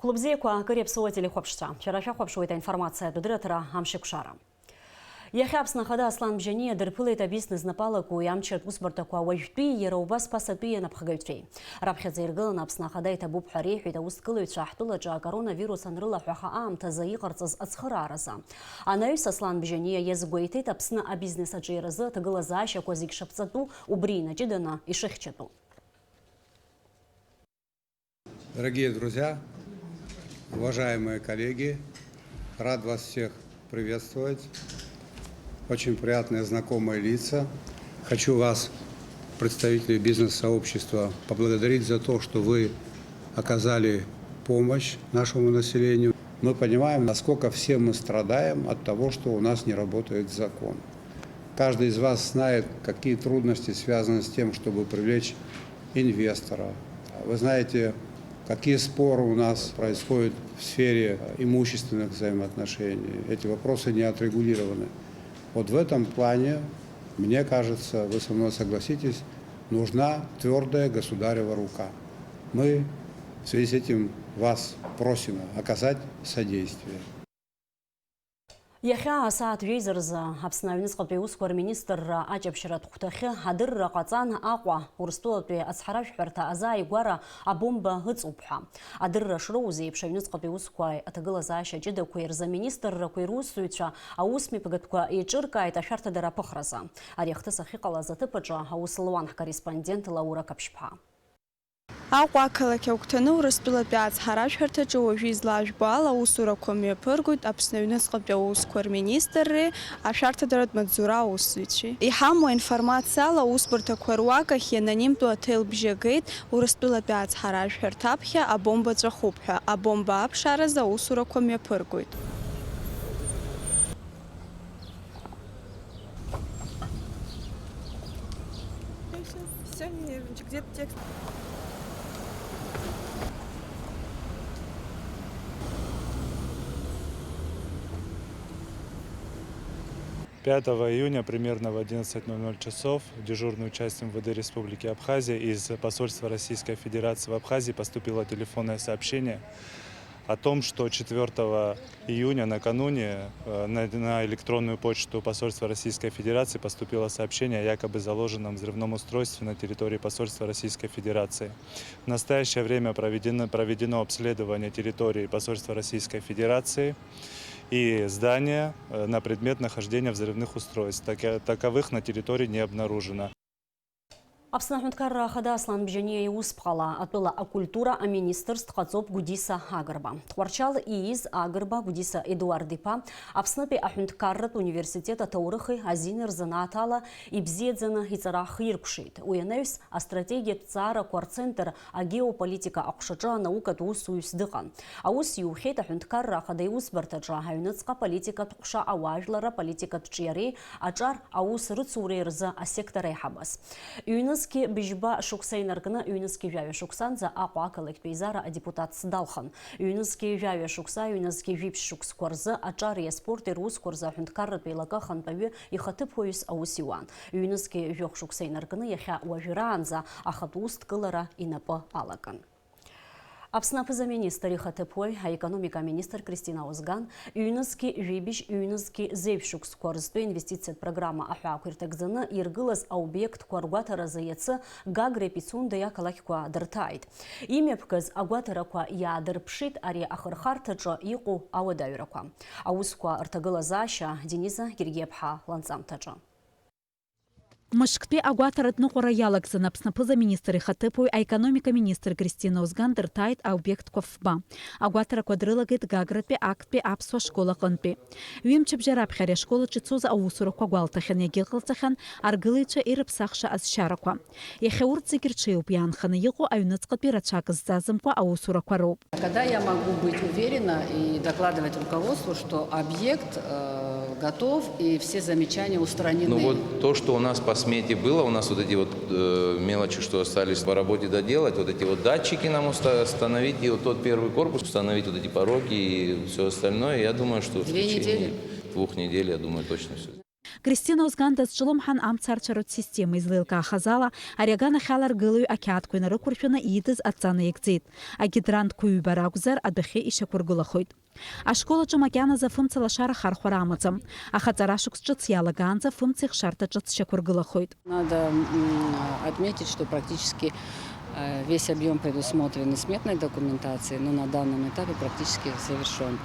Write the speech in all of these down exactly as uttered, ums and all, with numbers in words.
Лыбзиақәа, акыр иаԥсоу ателехәаԥшцәа, шәара шәахәаԥшуеит аинформациатә адырраҭара Амшеиқәшара. Иахьа Аԥсны Ахада Аслан Бжьаниа дырԥылеит абизнес напалақәеи амчратә усбарҭақәа уажәтәи иара убас ԥасатәи анапхгаҩцәеи. Раԥхьаӡа иргыланы Аԥсны Ахада иҭабуп ҳәа реиҳәеит аусҭгылаҩцәа ҳтәылаҿы акоронавирус анрылаҳәаха аамҭазы иҟарҵаз ацхырааразы. Анаҩс Аслан Бжьаниа иазгәеиҭеит Аԥсны абизнес аҿиаразы аҭагылазаашьақәа зегь шаԥҵатәу убри инаҷыданы ишыхьчатәу. Дорогие друзья, уважаемые коллеги, рад вас всех приветствовать. Очень приятные знакомые лица. Хочу вас, представителей бизнес-сообщества, поблагодарить за то, что вы оказали помощь нашему населению. Мы понимаем, насколько все мы страдаем от того, что у нас не работает закон. Каждый из вас знает, какие трудности связаны с тем, чтобы привлечь инвестора. Вы знаете, какие споры у нас происходят в сфере имущественных взаимоотношений. Эти вопросы не отрегулированы. Вот в этом плане, мне кажется, вы со мной согласитесь, нужна твердая государева рука. Мы в связи с этим вас просим оказать содействие. Иахьа асааҭ жәеиза рзы Аԥсны аҩныҵҟатәи аусқәа рминистрра аҷаԥшьаратә хәҭахьы адырра ҟаҵан Аҟәа Урыстәылатәи ацҳаражәҳәарҭа азааигәара абомба ыҵоуп ҳәа. Адырра шроуз еиԥш, аҩныҵҟатәи аусқәа аҭагылазаашьа ҷыдақәеи рзы аминистррақәеи русзуҩцәа аусмҩаԥгатәқәа еиҿыркааит ашәарҭадара аԥыхразы. Ари ахҭыс ахьыҟалаз аҭыԥ аҿы аус луан ҳкорреспондент Лаура Қаԥшьԥаа. Аҟәа ақалақь агәҭаны Урыстәылатәи ацҳаражәҳәарҭаҿы уажәы излажәбо ала аусурақәа мҩаԥыргоит Аԥсны аҩныҵҟатәи аусқәа рминистрреи ашәарҭадаратә маҵзура аусзуҩцәеи. Иҳамоу аинформациала, аусбарҭақәа руак ахь ианонимтәу аҭел бжьы агеит, Урыстәылатәи ацҳаражәҳәарҭа аԥхьа абомба ҵәахуп ҳәа, абомба аԥшааразы аусурақәа мҩаԥыргоит. Всё, не нервничай, где-то текст. Пятого июня примерно в одиннадцать ноль ноль часов дежурную часть МВД Республики Абхазия из посольства Российской Федерации в Абхазии поступило телефонное сообщение о том, что четвёртого июня, накануне, э, на, на электронную почту посольства Российской Федерации поступило сообщение о якобы заложенном взрывном устройстве на территории посольства Российской Федерации. В настоящее время проведено, проведено обследование территории посольства Российской Федерации и здания, э, на предмет нахождения взрывных устройств. Таке-, таковых на территории не обнаружено. Аԥсны аҳәынҭқарра ахада Аслан Бжьаниа иусԥҟала атәыла акультура аминистрс дҟаҵоуп Гәдиса Агрба. Тҟәарчал ииз Агрба Гәдиса Едуард-иԥа Аԥснытәи аҳәынҭқарратә университет аҭоурыхи азини рзанааҭала ибзиаӡаны иҵара ахиркәшеит. Уи анаҩс, астратегиатә ҵаарақәа рцентр агеополитика аҟәшаҿы анаукатә усуҩс дыҟан. Аус иухьеит аҳәынҭқарра ахада иусбарҭаҿы аҩныҵҟа политикатә ҟәша, ауаажәларра политикатә ҿиареи аҿар аус рыцуреи рзы асектор аиҳабас. Ҩнызқьи быжьба шықәса инаркны, ҩнызқьи жәаҩа шықәсанӡа Аҟәа ақалақьтә еизара адепутатс далхын. Ҩнызқьи жәаҩа шықәса, ҩнызқьи жәиԥшь шықәсқәа рзы аҿари аспорти русқәа рзы аҳәынҭқарратә еилакы ахантәаҩы ихаҭыԥуаҩыс аус иуан. Ҩнызқьи жәохә шықәса инаркны, иахьа уажәраанӡа ахатә усҭгылара инапы алакын. Аԥсны аԥыза-министр ихаҭыԥуаҩ, аекономика аминистр Кристина Озган, ҩнызқьи жәибжь, ҩнызқьи зеижә шықәсқәа рзтәы инвестициатә программа аҳәаақәа ирҭагӡаны иргылаз аобиектқәа ргәаҭаразы иацы Гагреи Пицундеи ақалақьқәа дырҭааит. Имҩаԥгаз агәаҭарақәа иаадырԥшит ари ахырхарҭаҿы иҟоу ауадаҩрақәа. Аусқәа рҭагылазаашьа Дениза Гергиаԥҳа ланҵамҭаҿы. Мышктәи агәаҭаратә ныҟәара иалагӡаны Аԥсны аԥыза-министр ихаҭыԥуаҩ, аекономика министр Кристина Озган дырҭааит аобиектқәа фба. Агәаҭарақәа дрылагеит Гагратәи актәи аԥсуа школ аҟынтәи. Ҩымчыбжьа раԥхьа ари ашкол аҿы ицоз аусурақәа гәалҭахьан, иагьыҟалҵахьан аргылаҩцәа ирыԥсахша азшьарақәа. Иахьа урҭ зегьы рҽеиуп, иаанханы иҟоу аҩныҵҟатәи рацәак зҵазымкуа аусурақәа роуп. Когда я могу быть уверена и докладывать руководству, что объект, э, готов и все замечания устранены? Ну вот то, что у нас по смете было, у нас вот эти вот, э, мелочи, что остались по работе доделать, вот эти вот датчики нам уста-, установить, и вот тот первый корпус установить, вот эти пороги и всё остальное, я думаю, что в течение двух недель, я думаю, точно всё. Кристина Озган дазҿлымҳан амца арцәаратә система излеилкаахаз ала, ари аганахьала аргылаҩ ақьаадқәа инарықәыршәаны иидыз адҵа наигӡеит. Агидрантқәа ҩба ракәзар, адәахьы ишьақәыргылахоит. Ашкол аҿы макьаназы афымца лашара ахархәара амаӡам. Аха аҵара шықәс ҿыц иалагаанӡа афымца ихшарҭа ҿыц шьақәыргылахоит. Надо, м, отметить, что практически, э, весь объём предусмотренный сметной документацией, но на данном этапе практически завершён.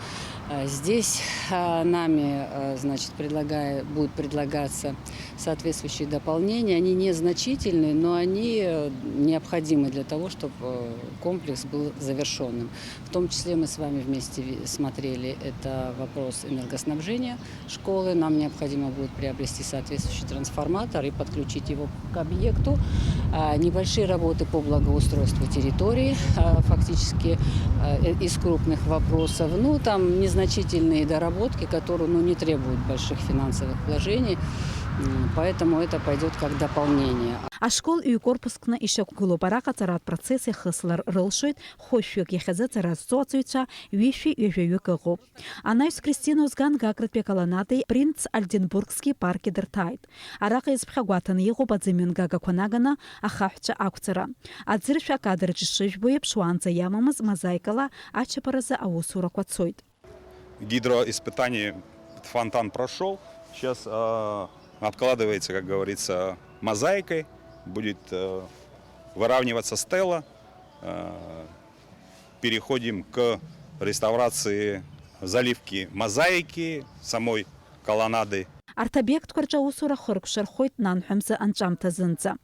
Э, здесь, э, нами, э, значит, предлагая-, будут предлагаться соответствующие дополнения. Они незначительные, но они, э, необходимы для того, чтобы, э, комплекс был завершённым. В том числе мы с вами вместе ви-, смотрели, это вопрос энергоснабжения школы. Нам необходимо будет приобрести соответствующий трансформатор и подключить его к объекту. А, небольшие работы по благоустройству территории, а, фактически, а, э, из крупных вопросов. Ну, там незначительные доработки, которые, ну, не требуют больших финансовых вложений. М, поэтому это пойдёт как дополнение. Ашкол ҩ-корпуск кны ишьақәгылоуп. Араҟа аҵаратә процесс иахыслар рылшоит хәышәҩык, иахьазы аҵара зҵо аҵаҩцәа ҩышәи ҩажәаҩык ыҟоуп. Анаҩс Кристина Озган Гагратәи аколоннадеи Принц Ольденбургски парки дырҭааит. Араҟа иазԥхьагәаҭаны иҟоуп аӡы мҩангагақәа наганы ахаҳәцәа ақәҵара. Аӡыршә акадраҿ ишыжәбо еиԥш, уаанӡа иамамыз мозаикала ачаԥаразы аусурақәа цоит. Гидроиспытание, фонтан прошёл. Сейчас, э, обкладывается, как говорится, мозаикой. Будет, э, выравниваться стела. Э, переходим к реставрации заливки мозаики самой колоннады. Арҭ обиектқәа рҿы аусура хыркәшархоит нанҳәа мза анҵәамҭазынӡа.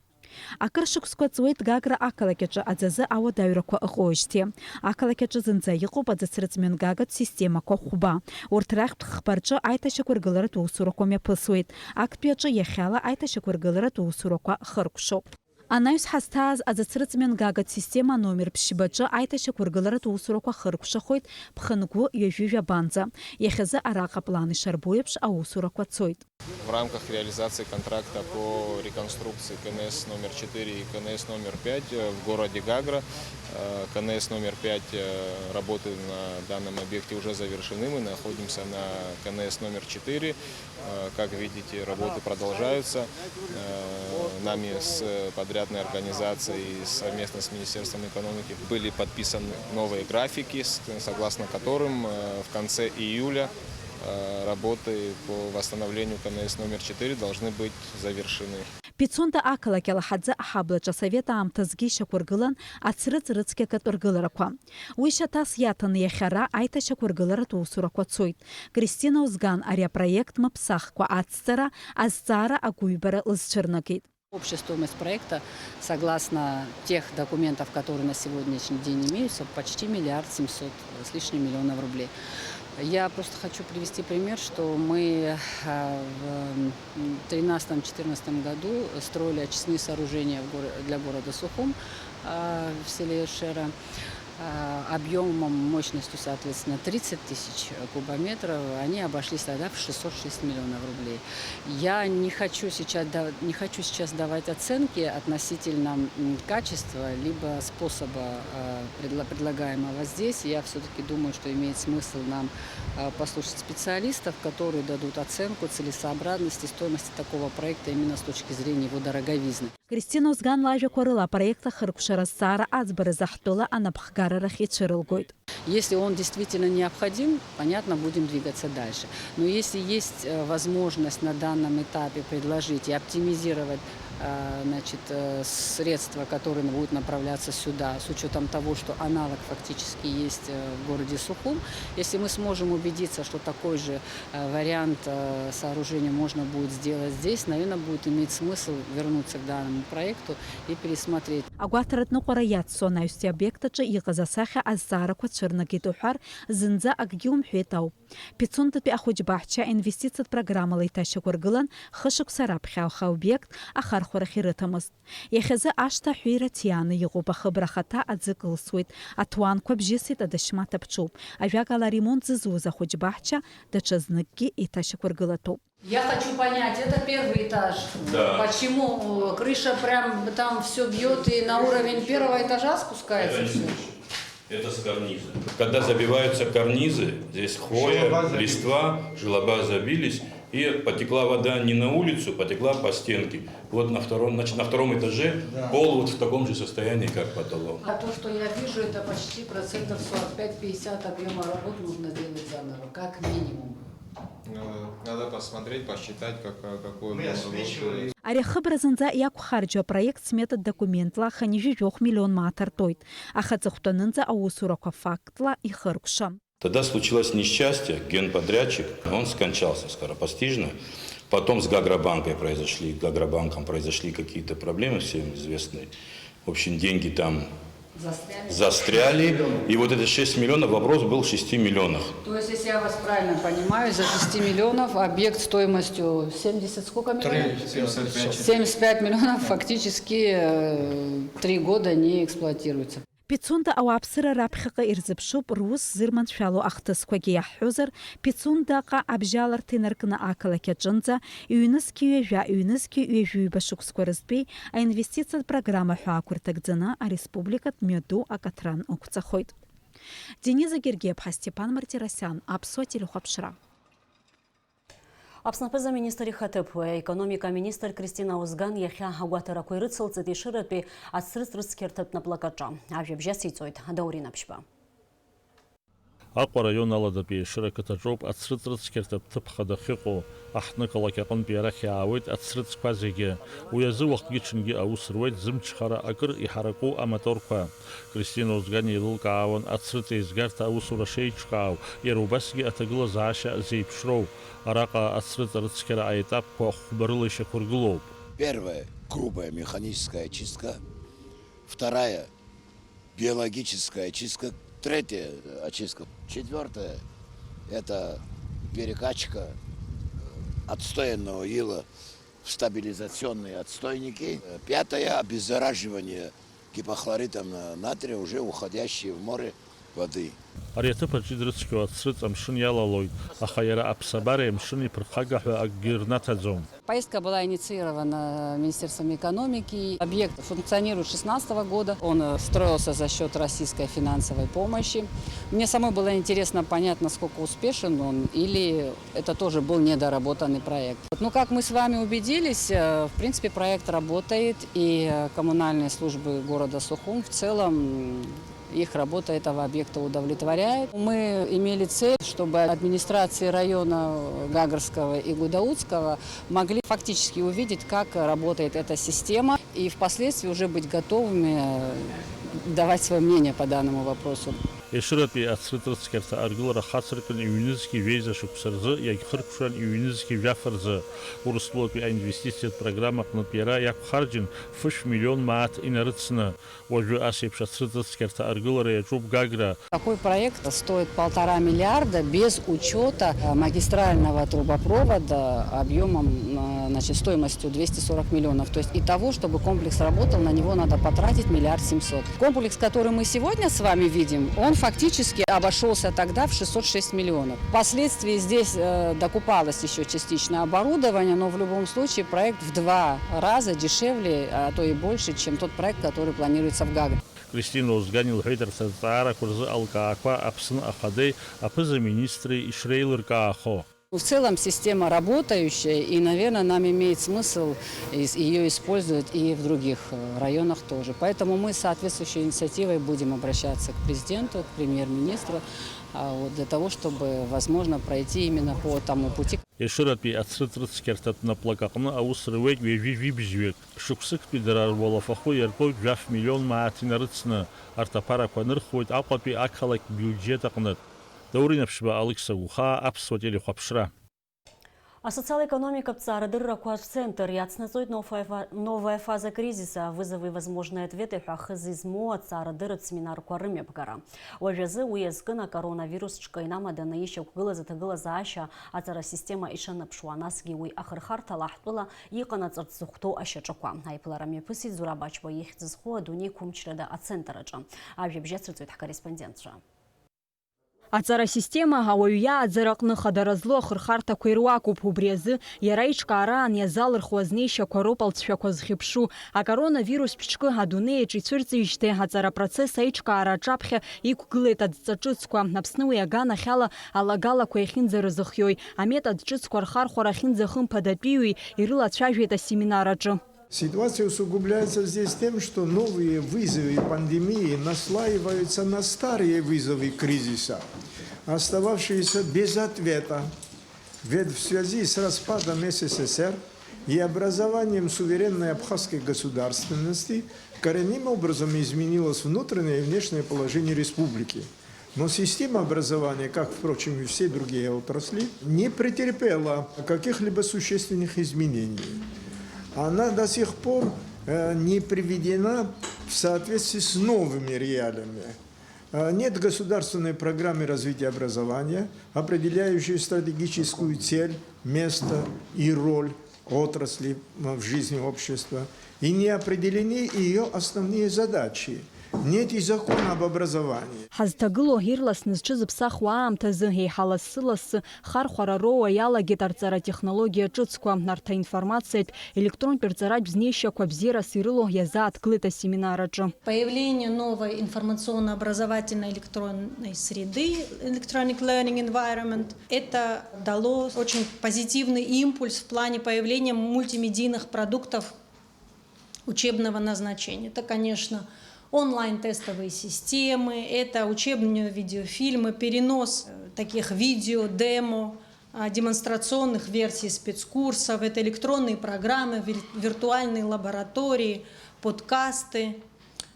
Акыр шықәсқәа ҵуеит Гагра ақалақь аҿы аӡазы ауадаҩрақәа ыҟоуижьҭеи. Ақалақь аҿы зынӡа иҟоуп аӡыцрыҵ мҩангагатә системақәа хәба. Урҭ рахьтә хԥа рҿы аиҭашьақәыргыларатә усурақәа мҩаԥысуеит. Актәи аҿы иахьала аиҭашьақәыргыларатә усурақәа хыркәшоуп. Анаҩс ҳазҭааз аӡыцрыҵ мҩангагатә система номер ԥшьбаҿы аиҭашьақәыргыларатә усурақәа хыркәшахоит ԥхынгәы ҩажәи жәабанӡа. Иахьазы араҟа аплан ишарбо еиԥш аусурақәа цоит. В рамках реализации контракта по реконструкции КНС номер четыре и КНС номер пять, э, в городе Гагра, э, КНС номер пять, э, работы на данном объекте уже завершены. Мы находимся на КНС номер четыре. Э, как видите, работы продолжаются. Э, нами с подрядной организацией и совместно с Министерством экономики были подписаны новые графики, с-, согласно которым, э, в конце июля, э, работы по восстановлению КНС номер четыре должны быть завершены. Пицунда ақалақь алаҳаӡы аҳаблаҿы асовет аамҭазгьы ишьақәыргылан ацрыҵ рыцқьагатә ргыларақәа. Уи шьаҭас иаҭаны иахьа ара аиҭашьақәыргыларатә усурақәа цоит. Кристина Озган ари апроект мыԥсахкәа ацҵара, азҵаара агәыҩбара лызцәырнагеит. Общая стоимость проекта, согласно тех документов, которые на сегодняшний день имеются, почти миллиард семьсот с лишним миллионов рублей. Я просто хочу привести пример, что мы, а, в, м, тринадцатом-четырнадцатом году строили очистные сооружения в горо-, для города Сухум, а, в селе Шера, а, объёмом, мощностью, соответственно, тридцать тысяч кубометров. Они обошлись тогда в шестьсот шесть миллионов рублей. Я не хочу сейчас дав-, не хочу сейчас давать оценки относительно, м, качества либо способа, а, предла-, предлагаемого здесь. Я всё-таки думаю, что имеет смысл нам, а, послушать специалистов, которые дадут оценку целесообразности, стоимости такого проекта именно с точки зрения его дороговизны. Кристина Озган лажәақәа рыла апроект ахыркәшара азҵаара аӡбаразы ҳтәыла анапхгара рахь ицәырылгоит. Если он действительно необходим, понятно, будем двигаться дальше. Но если есть, э, возможность на данном этапе предложить и оптимизировать, э, значит, э, средства, которые будут направляться сюда, с учётом того, что аналог фактически есть, э, в городе Сухум, если мы сможем убедиться, что такой же э, вариант, э, сооружения можно будет сделать здесь, наверное, будет иметь смысл вернуться к данному проекту и пересмотреть. Агәаҭаратә ныҟәара иацу анаҩстәи обиект аҿы иҟаз асахьа азҵаарақәа цәырнагеит уҳәар, зынӡа акгьы умҳәеит ауп. Пицундатәи ахәыҷбаҳча инвестициатә программала иҭашьақәыргылан, хышықәса раԥхьа аха аобиект ахархәарахь ирыҭамызт. Иахьазы ашҭа аҳәира ҭиааны иҟоуп, ахыбра ахаҭа аӡы кылсуеит, аҭуанқәа бжьысит, адашьмаҭ аԥҽуп. Ажәакала, аремонт зызуз ахәыҷбаҳча даҽазныкгьы иҭашьақәыргылатәуп. Я хочу понять, это первый этаж. Да. Почему, э, крыша прям там всё бьёт и на уровень первого этажа спускается? Это не всё? Крыша. Это с карниза. Когда забиваются карнизы, здесь хвоя, желоба, листва, желоба забились, И потекла вода не на улицу, потекла по стенке. Вот на втором, значит, на втором этаже пол вот в таком же состоянии, как потолок. А то, что я вижу, это почти процентов сорок пять-пятьдесят объёма работ нужно делать заново, как минимум. Надо посмотреть, посчитать, как, какой объём работы. Ари ахыбра зынӡа иақәхарџьу апроект сметатә документла хынҩажәи жәохә миллион мааҭ артоит, аха аҵыхәтәанынӡа аусурақәа фактла ихыркәшам. Тогда случилось несчастье, генподрядчик, он скончался скоропостижно. Потом с Гагробанкой произошли, Гагробанком произошли какие-то проблемы, всем известные. В общем, деньги там застряли. И вот это шесть миллионов, вопрос был в шести миллионах. То есть, если я вас правильно понимаю, за шести миллионов объект стоимостью семьдесят сколько миллионов? Три, семьдесят пять. Семьдесят пять миллионов фактически, э, три года не эксплуатируется. Пицунда ауааԥсыра раԥхьаҟа ирзыԥшуп рус зырманшәало ахҭысқәагьы. Иаҳҳәозар, Пицундаҟа абжьаларҭа инаркны ақалақь аҿынӡа ҩнызқьи ҩажәа, ҩнызқьи ҩажәи ҩба шықәсқәа рзтәи аинвестициатә программа ҳәа ақәырҭагӡаны ареспубликатә мҩаду акаҭран ықәҵахоит. Дениза Гергиаԥҳа, Степан Мартиросиан, Аԥсуа телехәаԥшра. Аԥсны аԥыза-министр ихаҭыԥуаҩ, аекономика аминистр Кристина Озган иахьа агәаҭарақәа ирыцылҵеит Ешыратәи ацрыҵ рыцқьарҭатә наплакаҿы. Ажәабжь ациҵоит Даурен Аԥшьба. Аҟәа араион Аладатәи Ешыра ақыҭаҿоуп ацрыҵ рыцқьарҭатә ҭыԥ хада ахьыҟоу. Аҳҭнықалақь аҟынтәи арахь иаауеит ацрыҵқәа зегьы. Уи азы уахгьы-ҽынгьы аус руеит зымчхара акыр иҳараку амоторқәа. Кристина Озган еилылкаауан ацрыҵ еизгарҭа аусура шеиҿкаау, иара убасгьы аҭагылазаашьа зеиԥшроу. Араҟа ацрыҵ арыцқьара аетапқәа хәба рыла ишьақәыргылоуп. Первая грубая механическая очистка, вторая биологическая очистка, третья очистка, четвёртая это перекачка отстоянного ила в стабилизационные отстойники, пятая обеззараживание гипохлоритом натрия уже уходящей в море воды. Ари аҭыԥ аҿы идрыцқьоу ацрыҵ амшын иалалоит, аха иара аԥсабареи амшыни ԥырхага ҳәа акгьы рнаҭаӡом. Поездка была инициирована Министерством экономики. Объект функционирует с шестнадцатого года. Он, э, строился за счёт российской финансовой помощи. Мне самой было интересно понять, насколько успешен он, или это тоже был недоработанный проект. Вот, ну, как мы с вами убедились, э, в принципе, проект работает, и, э, коммунальные службы города Сухум в целом, м, их работа этого объекта удовлетворяет. Мы имели цель, чтобы администрации района Гагарского и Гудаутского могли фактически увидеть, как работает эта система, и впоследствии уже быть готовыми, э, давать своё мнение по данному вопросу. Ешыратәи ацрыҵ рыцқьарҭа аргылара хацыркын ҩнызқьи жәеиза шықәса рзы иагьхыркәшан ҩнызқьи жәаф рзы. Урыстәылатәи аинвестициатә программа аҟнытә иара иақәхарџьын фышә миллион мааҭ инарыцны. Уажәы ас еиԥш ацрыҵ рыцқьарҭа аргылара иаҿуп Гагра. Такой проект стоит полтора миллиарда без учёта, э, магистрального трубопровода объёмом, э, значит, стоимостью двести сорок миллионов. То есть и того, чтобы комплекс работал, на него надо потратить миллиард семьсот. Комплекс, который мы сегодня с вами видим, он фактически обошёлся тогда в шестьсот шесть миллионов. Впоследствии здесь, э, докупалось ещё частично оборудование, но в любом случае проект в два раза дешевле, а то и больше, чем тот проект, который планируется в Гагре. Кристина Озган илҳәеит арҭ азҵаарақәа рзы алкаақәа Аԥсны Ахадеи аԥыза-министри ишреилыркаахо. В целом система работающая, и, наверное, нам имеет смысл ис-, её использовать и в других, э, районах тоже. Поэтому мы с соответствующей инициативой будем обращаться к президенту, к премьер-министру, а, вот, для того, чтобы, возможно, пройти именно по тому пути. Ешыратәи ацрыҵ рыцқьарҭатә наплак аҟны аус руеит ҩажәи жәибжьҩык. Шықәсыктәи дара руалафахәы иартәоуп жәаф миллион мааҭ инарыцны. Арҭ аԥарақәа анырхуеит Аҟәатәи ақалақь биуџьет аҟнытә. Даурен Аԥшьба, Алықьса Гәхаа, Аԥсуа телехәаԥшра. Асоциал-економикатә ҵаарадыррақәа рцентр иацнаҵоит Новая фа-, новая фаза кризиса, вызовы и возможные ответы ҳәа хы зызмоу аҵаарадырратә семинарқәа рымҩаԥгара. Уажәазы уи иазкын акоронавирус ҿкы инамаданы ишьақәгылаз аҭагылазаашьа аҵара асистема ишанаԥшуа, насгьы уи ахырхарҭала ҳтәыла иҟанаҵарц зыхәҭоу ашьаҿақәа. Аиԥылара мҩаԥысит Зураб Ачба ихьӡ зху адунеи қәымчрада ацентр аҿы. Ажәабжь ацырҵоит ҳкорреспондентцәа. Аҵара асистема ауаҩ иааӡара аҟны хадара злоу ахырхарҭақәа ируакуп. Убри азы иара иҿкаараан иазалырхуа азнеишьақәа роуп алҵшәақәа зхьыԥшу. Акоронавирус ԥшькы адунеи аҿы ицәырҵижьҭеи аҵара апроцесс аиҿкаара аҿаԥхьа иқәгылеит адҵа ҿыцқәа. Аԥсны уи аганахьала алагалақәа иахьынӡарызыхиои, аметод ҿыцқәа рхархәара ахьынӡахымԥадатәиуи ирылацәажәеит асеминар аҿы. Ситуация усугубляется здесь тем, что новые вызовы пандемии наслаиваются на старые вызовы кризиса, остававшиеся без ответа. Ведь в связи с распадом С С С Р и образованием суверенной абхазской государственности коренным образом изменилось внутреннее и внешнее положение республики. Но система образования, как, впрочем, и все другие отрасли, не претерпела каких-либо существенных изменений. Она до сих пор, э, не приведена в соответствии с новыми реалиями. Э, нет государственной программы развития образования, определяющей стратегическую цель, место и роль отрасли в жизни общества, и не определены её основные задачи. Нет и закона об образовании. Ҳазҭагылоу ирласны зҽызыԥсахуа аамҭазы еиҳа лассы-лассы хархәара роуа иалагеит арҵара технологиа ҿыцқәа. Арҭ аинформациатә, електронтә рҵаратә знеишьақәа бзиарас ирылоу иазааҭгылеит асеминар аҿы. Появление новой информационно-образовательной электронной среды, electronic learning environment, это дало очень позитивный импульс в плане появления мультимедийных продуктов учебного назначения. Это, конечно, онлайн-тестовые системы, это учебные видеофильмы, перенос, э, таких видео, демо, а, демонстрационных версий спецкурсов, это электронные программы, вир-, виртуальные лаборатории, подкасты,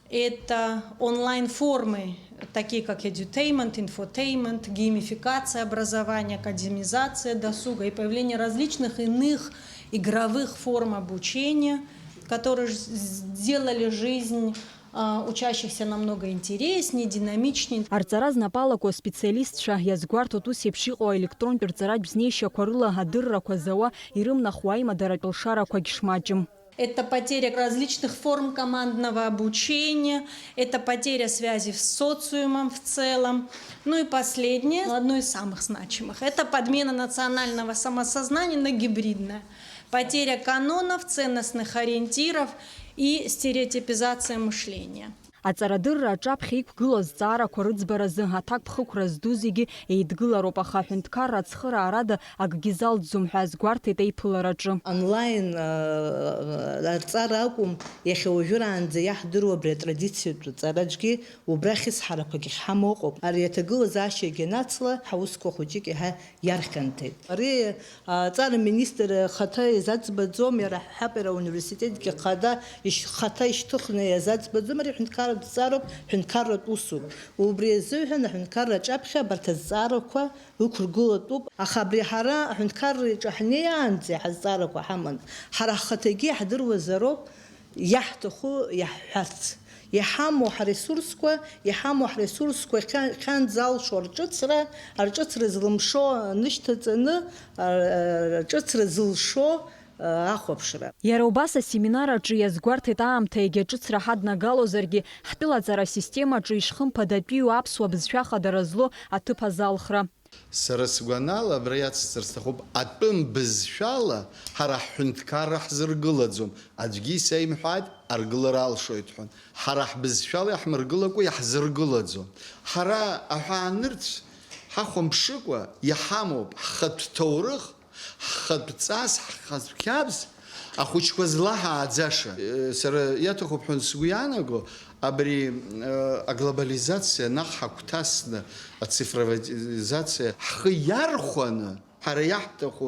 это онлайн-формы, такие как edutainment, infotainment, геймификация образования, академизация досуга и появление различных иных игровых форм обучения, которые ж-, сделали жизнь, а, учащихся намного интереснее, динамичнее. Арҵара знапы алаку аспециалистцәа иазгәарҭоит ус еиԥш иҟоу аелектронтә рҵаратә знеишьақәа рыла адыррақәа зауа ирымнахуа аимадаратә лшарақәагь шмаҷым. Это потеря различных форм командного обучения, это потеря связи с социумом в целом. Ну и последнее, одно из самых значимых, это подмена национального самосознания на гибридное. Потеря канонов, ценностных ориентиров и стереотипизация мышления. Аҵарадырра аҿаԥхьа иқәгылоу азҵаарақәа рыӡбаразы аҭакԥхықәра зду зегьы еидгылароуп, аха аҳәынҭқарра ацхыраарада акгьы залҵӡом ҳәа азгәарҭеит аиԥылараҿы. Онлайн, а, арҵара акәым, иахьа уажәраанӡа иаҳдыруа абри атрадициатә ҵара аҿгьы убра ахьысҳарақәагь ахьҳамоу ыҟоуп. Ари аҭагылазаашьагьы анацла, ҳаусқәа хәыҷык еиҳа иархьанҭеит. Ари, а, аҵара министр ахаҭа изаӡбаӡом, иара ҳҳәап, иара ауниверситетгьы хада иш-, хаҭа ишьҭыхны иазаӡбаӡом, ари ҳәынҭқарратә ҵароуп, ҳәынҭқарратә усуп. Убри азыҳәан аҳәынҭқарра аҿаԥхьа абарҭ азҵаарақәа ықәыргылатәуп, аха абри ҳара аҳәынҭқарра иҿы ҳнеиаанӡа ҳазҵаарақәа ҳаман, ҳара ҳхаҭагьы иаҳдыруазароуп, иаҳҭаху иаҳҳәарц. Иҳамоу ҳресурсқәа, иҳамоу ҳресурсқәа хьа-, хьанӡа алшо арҿыцра, арҿыцра злымшо нышьҭаҵаны, а, арҿыцра зылшо, а, ахәаԥшра. Иара убас асеминар аҿы иазгәарҭеит аамҭа иагьа ҿыцра ҳаднагалозаргьы, ҳтәылаҵара асистемаҿы ишхымԥадатәиу аԥсуа бызшәа хадара злоу аҭыԥ азалхра. Сара сгәанала, абра иацсҵар сҭахуп, атәым бызшәала ҳара ҳҳәынҭқарра ҳзыргылаӡом, аӡәгьы исеимҳәааит, аргылара алшоит ҳәа. Ҳара ҳбызшәала иаҳмыргылакәа иаҳзыргылаӡом. Ҳара аҳәаанырцә ҳахәамԥшыкәа иҳамоуп ҳхатә ҭоурых, ҳхатә ҵас, ҳхатә қьабз, ахәыҷқәа злаҳааӡаша. Сара иаҭахуп ҳәа сгәы иаанаго, абри, э, аглобализациа наҟ ҳагәҭасны, ацифровизациа ҳхы иархәаны, ҳара иаҳҭаху,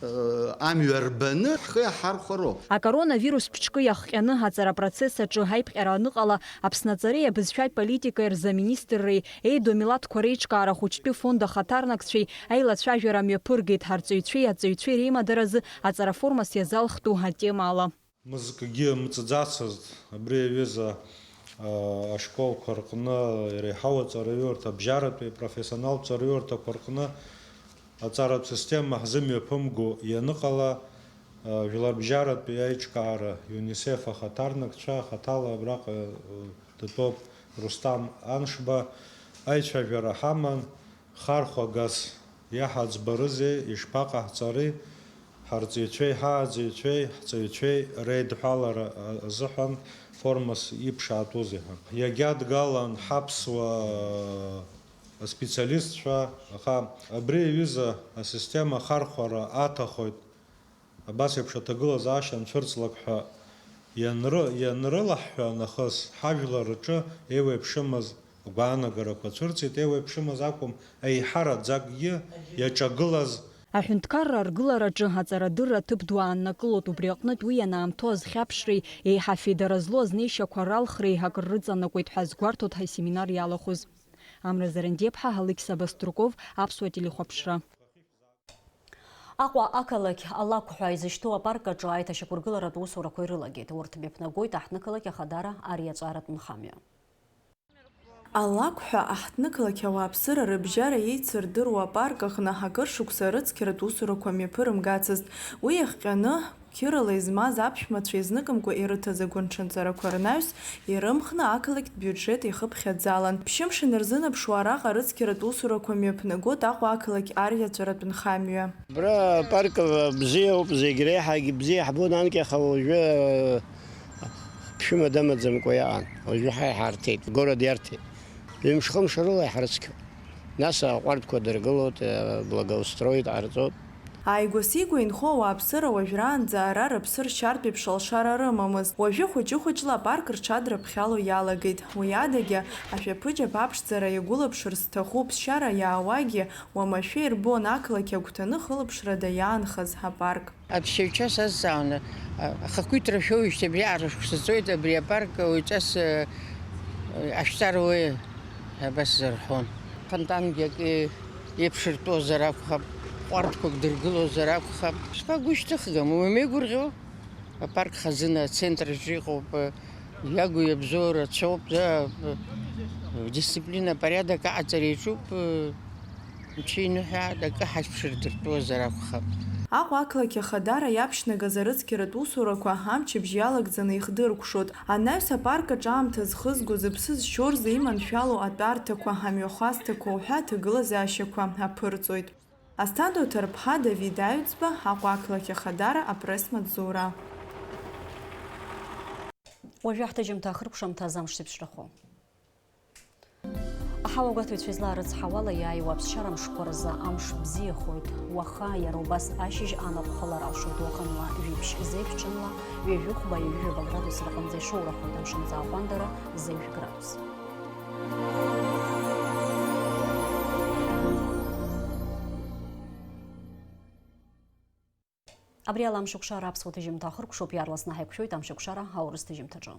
э, амҩа рбаны ҳхы иаҳархәароуп. Акоронавирус ԥшькы иахҟьаны аҵара апроцесс аҿы аиԥҟьара аныҟала, Аԥсны аҵареи абызшәатә политикеи рзы аминистрреи Еидоу амилаҭқәа реиҿкаара ахәыҷтәы фонд ахаҭарнакцәеи аилацәажәара мҩаԥыргеит, арҵаҩцәеи аҵаҩцәеи реимадаразы аҵара формас иазалхтәу атемала. Мызкгьы мҵӡацызт абри аҩыза, а, ашколқәа рҟны, иреиҳау аҵараиурҭа, абжьаратәи апрофессионалтә ҵараиурҭақәа рҟны аҵаратә система ҳзымҩаԥымго ианыҟала, а, жәларбжьаратәи аиҿкаара ЮНИСЕФ ахаҭарнакцәа, хаҭала абраҟа, а, дтәоуп Рустам Аншба, аицәажәара ҳаман, Хархәагас иаҳаӡбарызеи, ишԥаҟаҳҵари, ҳарҵаҩцәеи ҳааӡаҩцәеи, ҳҵаҩцәеи реидҳәалара азыҳәан формас иԥшаатәузеи ҳәа. Иагьадгалан ҳаԥсуа специалистцәа, аха абри аҩыза асистема ахархәара аҭахоит. Абас еиԥш аҭагылазаашьа анцәырҵлак ҳәа ианры-, ианрылаҳҳәа нахыс, ҳажәлар рҿы еиуеиԥшымыз агәаанагарақәа цәырҵит, еиуеиԥшымыз акәым, еиҳараӡакгьы иаҿагылаз. Аҳәынҭқарра аргылараҿы аҵарадырра аҭыԥ ду ааннакылоит, убри аҟнытә уи ианаамҭоу азхьаԥшреи еиҳа афедара злоу азнеишьақәа ралхреи акыр рыҵанакуеит ҳәа азгәарҭоит ҳаи семинар иалахәыз. Амра Зарандиаԥҳа, Алықьса Баструков, Аԥсуа телехәаԥшра. Аҟәа ақалақь Алакә ҳәа изышьҭоу апарк аҿы аиҭашьақәыргыларатә усурақәа ирылагеит. Урҭ мҩаԥнагоит аҳҭнықалақь Ахадара ариаҵәааратә нхамҩа. Алакә ҳәа аҳҭнықалақь ауааԥсыра рыбжьара еицырдыруа апарк аҟны акыр шықәса арыцқьаратә усурақәа мҩаԥырымгацызт. Уи иахҟьаны, қьырала измаз аԥшәмацәа изныкымкәа ирыҭаз агәынҽанҵарақәа рнаҩс ирымхны ақалақьтә биуџьет ихыԥхьаӡалан. Ԥшьымш инарзынаԥшуа араҟа арыцқьаратә усурақәа мҩаԥнагоит Аҟәа ақалақь ариаҵәаратә нхамҩа. Абра апарк бзиоуп, зегь реиҳагь бзиа ҳбон анкьа, аха уажәы ԥшәымада амаӡамкәа иаан. Уажәы ҳа иҳарҭеит, город иарҭеит. Ҩымш-хымш рыла иҳрыцқьон. Нас аҟәардәқәа дыргылоит, благоустроит ҟарҵоит. Ааигәа-сигәа инхо ауааԥсыра уажәраанӡа ара рыԥсы ршьартә еиԥш алшара рымамызт. Уажәы хәыҷы-хәыҷла апарк рҽадраԥхьало иалагеит. Уи адагьы, ашәаԥыџьаԥ аԥшӡара иагәылаԥшыр зҭаху ԥсшьара иаауагьы уамашәа ирбон ақалақь агәҭаны хылаԥшрада иаанхаз апарк. Аԥсшьаҩцәа сазҵаауан, ахақәиҭра шәоуижьҭеи абриаҟара шәхы сыҵоит, абри апарк уаҩҵас, э, ашәҵар уи абас зырҳәон. Фонтангьы акы еиԥшыртәозар акәхап, ҟәардәқәак дыргылозар акәхап. Шԥагәышьҭыхгам, уамеигәырӷьо? Апарк хазына ацентр аҿы иҟоуп, э, иагу иабзоу рацәоуп, э, дисциплина, порядок аҟаҵара иаҿуп, э, Мчы иныҳәааит, акы ҳашәԥшырдыртәуазар акәхап. Аҟәа ақалақь Ахадара иаԥшьнагаз арыцқьаратә усурақәа амчыбжь иалагӡаны ихдыркәшоит. Анаҩс апарк аҿы аамҭа зхызго, зыԥсы зшьо рзы иманшәалоу атәарҭақәа, амҩахәасҭақәа уҳәа аҭагылазаашьақәа аԥырҵоит. Асҭанда Оҭарԥҳа, Давид Аҩӡба, Аҟәа ақалақь Ахадара апресс-маҵзура. Уажәы ҳҭыжьымҭа ахыркәшамҭаз амш зеиԥшрахо. Аҳауагәаҭаҩцәа излаарыцҳауала, иааиуа аԥсшьара мшқәа рзы амш бзиахоит. Уаха, иара убас ашьыжь анаҟә халар алшоит, уахынла жәиԥшь зеижә, ҽынла ҩажәи хәба, ҩажәи жәаба градус рҟынӡа ишоурахоит, амшынҵа аҟәандара зеижә градус. Абри ала амшықәшара аԥсуа ҭыжьымҭа ахыркәшоуп, иаарласны ҳаиқәшәоит амшықәшара аурыс ҭыжьымҭаҿы.